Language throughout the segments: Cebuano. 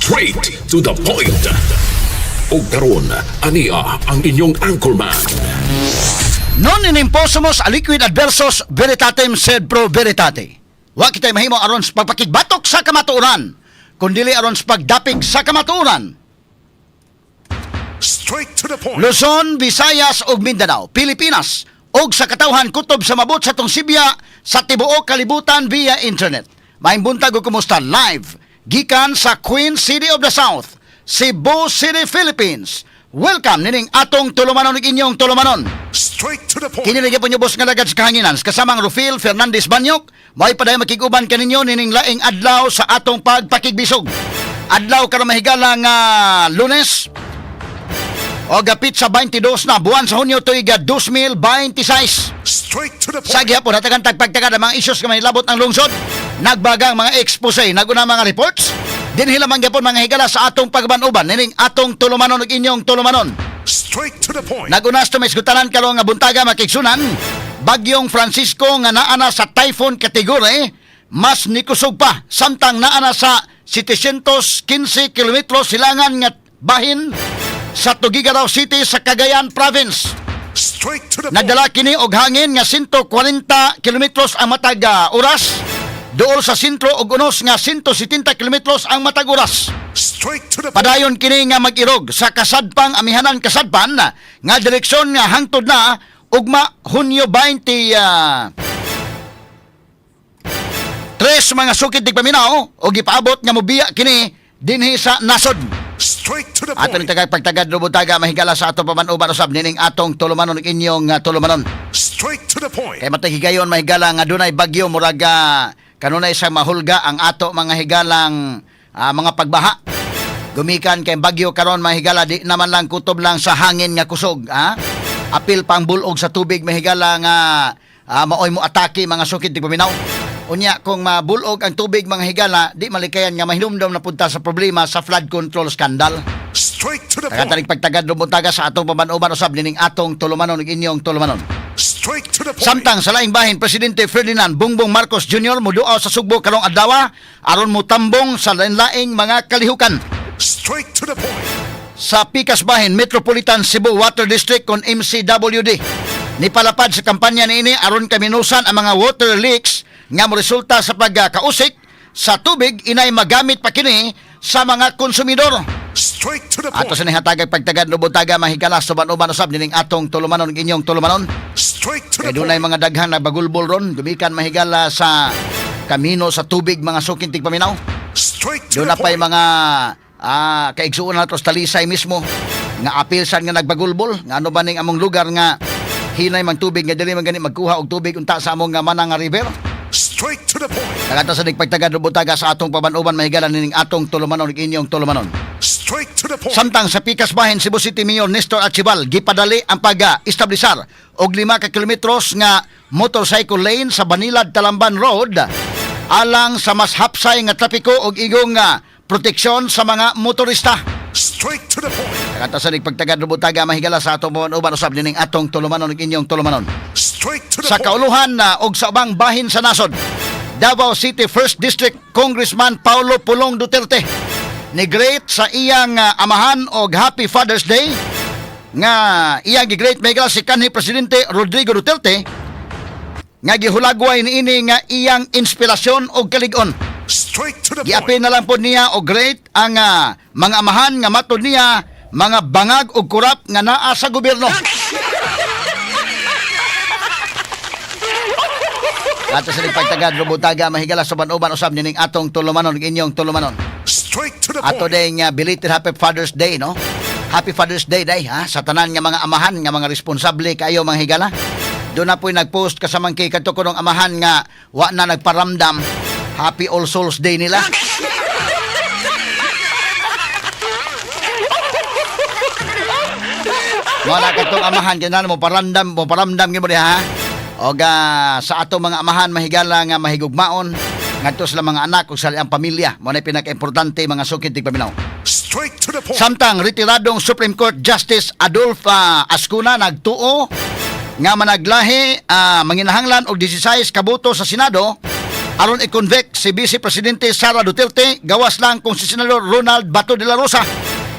Straight to the point. Ug karon, ania ang inyong anchorman. Non in imposumus aliquid adversus veritatem sed pro veritate. Wa kitay mahimo aron sa pagpakigbatok sa kamatuoran, kundili aron sa pagdapig sa kamatuoran. Straight to the point. Luzon, Visayas ug Mindanao, Pilipinas ug sa katawhan kutob sa mabot sa atong sibya sa tibuok kalibutan via internet. Maayong buntag ug kumusta live gikan sa Queen City of the South, Cebu City, Philippines. Welcome nining atong tulumanon ug inyong tulumanon. Straight to the point. Kini lagi po bus nga lagad sa kahanginan kasamang Rufil Fernandez Banyok, may padayon makig-uban kaninyo nining laing adlaw sa atong pagpakigbisog. Adlaw karon, mahigala, nga Lunes, o gapit sa 22 na buwan sa Hunyo tuig 2026. Straight to the point. Sa gihapon, hatagan tagpagtagad ang mga isyos nga mahilabot ang lungsod. Nagbagang mga expose, naguna mga reports. Dinhi lamang gyapon, mga higala, sa atong pagban-uban nining atong tulumanon ug inyong tulumanon. Straight to the point. Nagunas to may isgutanan karong nga buntaga, makigsunan. Bagyong Francisco nga naa na sa typhoon category, mas nikusog pa samtang naa na sa 715 kilometros silangan nga bahin sa Tuguegarao City sa Cagayan Province. Straight to the point. Nagdala kini og hangin nga 140 kilometros ang matag oras duol sa sentro og unos nga 170 kilometros ang matag oras. Straight to the point. Padayon kini nga mag-irog sa kasadpang amihanan kasadpan nga direksyon nga hangtod na ugma Hunyo 20 tres, mga sukid tigpaminaw, o gipaabot nga mobiya kini dinhi sa nasod. Straight to the Ato point. ni tagag pagtagad lubutaga, mahigala, sa ato paman-uban usab nining atong tulumanon ug inyong tulumanon. Straight to the point. Kay matag higayon, mahigala, nga dunay bagyo, murag kanunay sa mahulga ang ato mga higalang mga pagbaha. Gumikan kay bagyo karon, mga higala, di naman lang kutob lang sa hangin nga kusog, ha? Apil pang bulog sa tubig, mahigala, nga maoy mo atake, mga sukid tigpaminaw. Unya kung mabulog ang tubig, mga higala, di malikayan nga mahinumdom na punta sa problema sa flood control scandal. Straight to the point. Tagatanig pagtagad lubuntaga sa atong paman-uban usab nining atong tulumanon ug inyong tulumanon. Straight to the point. Samtang sa laing bahin, Presidente Ferdinand Bongbong Marcos Jr. muduaw sa Sugbo karong adlaw aron mutambong sa lain-laing mga kalihukan. Straight to the point. Sa pikas bahin, Metropolitan Cebu Water District kon MCWD nipalapad sa kampanya niini aron kaminusan ang mga water leaks nga moresulta sa pagkausik sa tubig inay magamit pa kini sa mga konsumidor. Straight to the point. Ato sa nihatagag pagtagad lubuntaga, mahigala, suban-uban usab nining atong tulumanon ug inyong tulumanon. Straight to Kay the dunay point. mga daghang nagbagulbol ron gumikan, mahigala, sa kamino sa tubig, mga suking tigpaminaw. Straight to Doon the na pa'y point. mga kaigsuon nato sa Talisay mismo nga apilsan nga nagbagulbol nga ano ba ning among lugar nga hinay mang tubig nga dili man gani magkuha og tubig unta sa among nga manang nga river. Straight to the point. Tagata sa nagpagtagad lubuntaga sa atong paban-uban, mahigala, nining atong tulumanon ug inyong tulumanon. Straight to the point. Samtang sa pikas bahin, Cebu City Mayor Nestor Archival gipadali ang pag-establisar og 5 ka kilometros nga motorcycle lane sa Banilad Talamban Road alang sa mas hapsay nga trapiko ug igong proteksyon sa mga motorista. Straight to the point. Kata sa pagtagad lubutaga, mahigala, sa atong uban usab nining atong tulumanon ug inyong tulumanon. Straight to the Sa point. kauluhan na og sa ubang bahin sa nasod, Davao City 1st District Congressman Paulo Pulong Duterte ni-greet sa iyang amahan og Happy Father's Day nga iyang gi-greet, mahigala, si kanhi Presidente Rodrigo Duterte nga gihulagway niini nga iyang inspirasyon og kalig-on. Straight to the point. Giapil na lang po niya og greet ang mga amahan nga matod niya mga bangag og kurap nga naa sa gobyerno. Ato sa pagtagad lubutaga, mahigala, sa uban usab nining atong tulumanon ug inyong tulumanon. Straight to the Ato point. ding belated Happy Father's Day, no? Happy Father's Day day ha sa tanan nga mga amahan nga mga responsable kayo, mga higala. Doon na po'y nagpost kasamang kay kadto kunong amahan nga wa na nagparamdam. Happy All Souls Day nila. Wala katong amahan kay mo paramdam, mo paramdam gyud mo diha, ha. Og sa ato mga amahan, mahigala, nga mahigugmaon ngadto sa mga anak ug sa ilang pamilya. Mo na pinaka-importante, mga sukid tigpaminaw. Straight to the point. Samtang retiradong Supreme Court Justice Adolf Azcuna nagtuo nga managlahi manginahanglan og 16 kaboto sa Senado Aron i-convict si Vice Presidente Sara Duterte, gawas lang kung si Senador Ronald Bato de la Rosa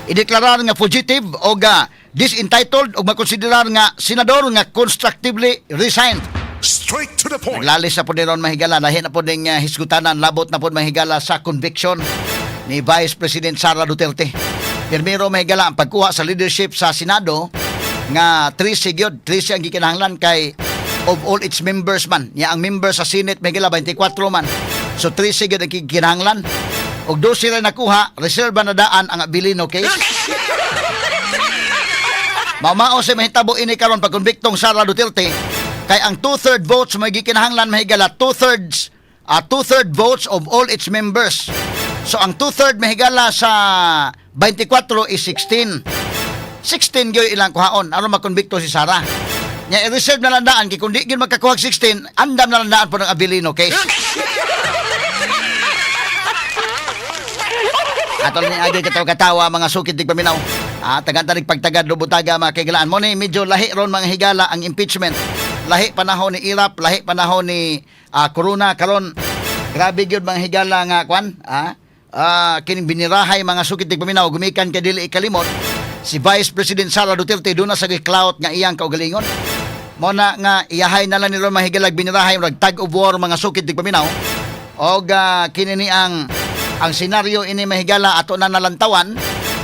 ideklarar nga fugitive o disentitled o makonsiderar nga senador nga constructively resigned. Straight to the point. Naglalis na po ni ron, mahigala, lahi na po ning hisgutanan, labot na po, mahigala, sa conviction ni Vice President Sara Duterte. Primero, mahigala, ang pagkuha sa leadership sa Senado nga 13 gyud, 13 ang gikinahanglan kay of all its members man. Ya ang members sa Senate, mahigala, 24 man. So 13 gyud ang gikinahanglan. Og 12 ra nakuha, reserba na daan ang Abilino case. Mamao sa mahitabo ini karon pag konbiktong Sara Duterte kay ang two-third votes may gikinahanglan, mahigala, two-third votes of all its members. So ang two-third, mahigala, sa 24 is 16. 16 gyud ilang kuhaon aron makonbikto si Sara. Nya i-reserve na lang daan kay kung di gyud magkakuha og 16, andam na lang daan po ng Abilino case. Atol ni agi katawa-katawa, mga sukid tigpaminaw. Tagan tanig pagtagad lubutaga, mga kahigalaan. Mo ni medyo lahi ron, mga higala, ang impeachment. Lahi panahon ni Erap, lahi panahon ni Corona karon. Grabe gyud, mga higala, nga kwan, kining binirahay, mga sukid tigpaminaw, gumikan kay dili ikalimot si Vice President Sara Duterte doon na sa clout nga iyang kaugalingon. Mo na nga iyahay na lang ni ron, mga higalag, binirahay murag tug of war, mga sukid tigpaminaw. Og kini ni ang senaryo ini, mahigala, ato na nalantawan,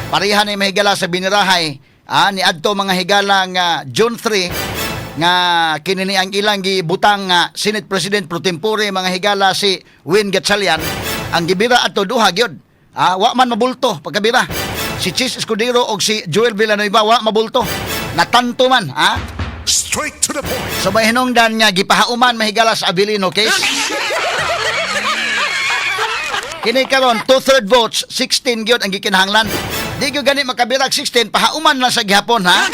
pareha ni, mahigala, sa binirahay ni adto, mga higala, nga June 3 nga kini ni ang ilang gibutang nga Senate President pro tempore, mga higala, si Win Gatchalian. Ang gibira adto duha gyud, wa man mabulto pagkabira si Chiz Escudero og si Joel Villanueva, wa mabulto, natanto man ah. Straight to the point. So may hinungdan nga gipahauman, mahigala, sa Abilino case. Kini karon two-third votes, 16 gyud ang gikinahanglan. Di gyud gani makabirag 16, pahauman lang sa gihapon ha.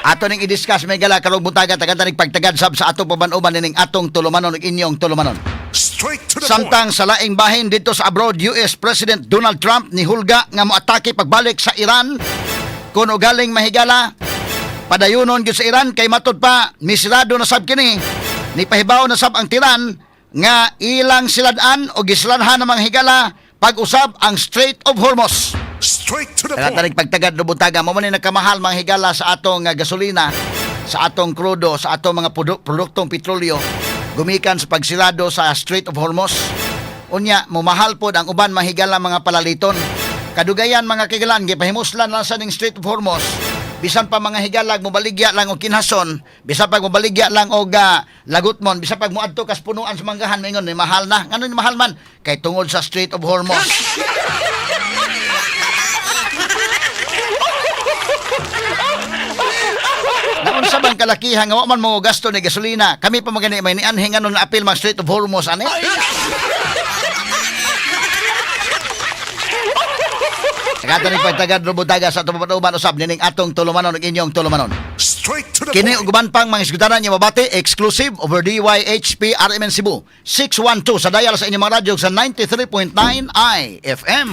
Ato ning i-discuss, may gala, karong buntaga, tagan pagtagad sab sa atong paban-uban nining atong tulumanon ug inyong tulumanon. Straight to the point. Samtang sa laing bahin dito sa abroad, US President Donald Trump ni hulga nga moatake pagbalik sa Iran kung ugaling, mahigala, padayunon gyud sa Iran kay matud pa misirado na sab kini. Ni pahibaw na sab ang Tehran nga ilang silad-an o gisiladhan ng mga higala pag-usab ang Strait of Hormuz. Straight to the Kaya point. tanig pagtagad lubutaga mo man ni nagkamahal, mga higala, sa atong gasolina, sa atong krudo, sa atong mga produktong petrolyo gumikan sa pagsirado sa Strait of Hormuz. Unya, mumahal pod ang uban, mahigala, mga palaliton. Kadugayan, mga kigalan, gipahimuslan lang sa ning Strait of Hormuz. Bisan pa, mga higalag, mobaligya lang og kinhason, bisan pa mobaligya lang og lagutmon, bisan pag moadto kas punuan sa manggahan, maingon ni mahal na. Ngano ni mahal man? Kay tungod sa Strait of Hormuz. Naunsa bang kalakihan nga wa man mo gasto ni gasolina? Kami pa magani may nianhi nga na apil mga Strait of Hormuz ani. Tagad ni pagtagad lubutaga sa atong uban usab nining atong tulumanon ug inyong tulumanon. Straight to the Kini point. ug uban pang mga isgutanan niyo mabati exclusive over DYHP RMN Cebu 612 sa dial sa inyong mga radyo sa 93.9 IFM.